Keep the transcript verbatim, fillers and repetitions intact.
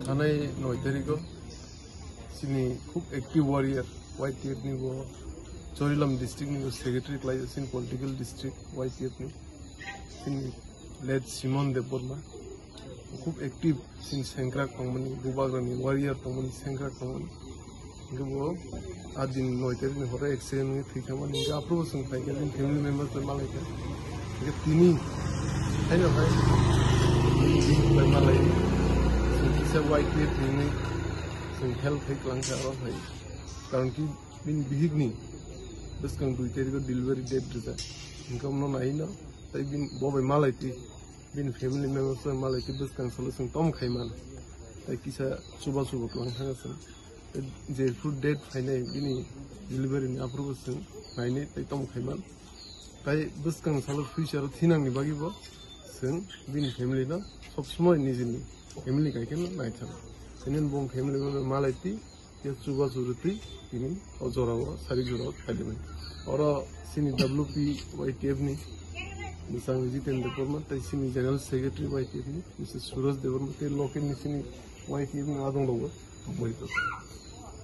Thanai noi tariko chini khub active warrior Y T F ni bo Chorilam district ni bo secretary khlai chini political district Y T F ni chini late Simon Debbarma. Khub active chini sengkrak tongmani, bubagrani warrior tongmani, sengkrak tongmani. Hingke bo a din noi tarikni horo accident wngwi thwi thangmani. Hingke aphuru bo chwng phaikha, bini family members bai malaikha. Hingke tini haino hai bini bai malai. Chwng kisa Y T F hinwi chwng help khai kwlangkha oro hai. Karon ki bini bihikni bwskang dui tarikgo delivery date rijak. Hingke omno naino tei bini bo bai malaitwi. Bini family members bai malaitwi bwskang salo chwng tom khaiman. Tei kisa chuba chuba kwlang thangkha chwng. Tei jephru date phainai bini delivery ni aphuru bo chwng nainai tei tom khaiman. Tei bwskang salo future o thinangni bagwi bo chwng bini family no sob somoi nijini family kaikhe no naithang. Tei nini bong family bai malaitwi. Khe chuba churutwi tini o jorao, sari jorao phailaibai. Oro chini W P Y T F ni bwsang Jiten Debbarma tei chini General Secretary Y T F ni Mister Suraj Debbarma tei local ni chini Y T F ni adong rogo tongbai tongo.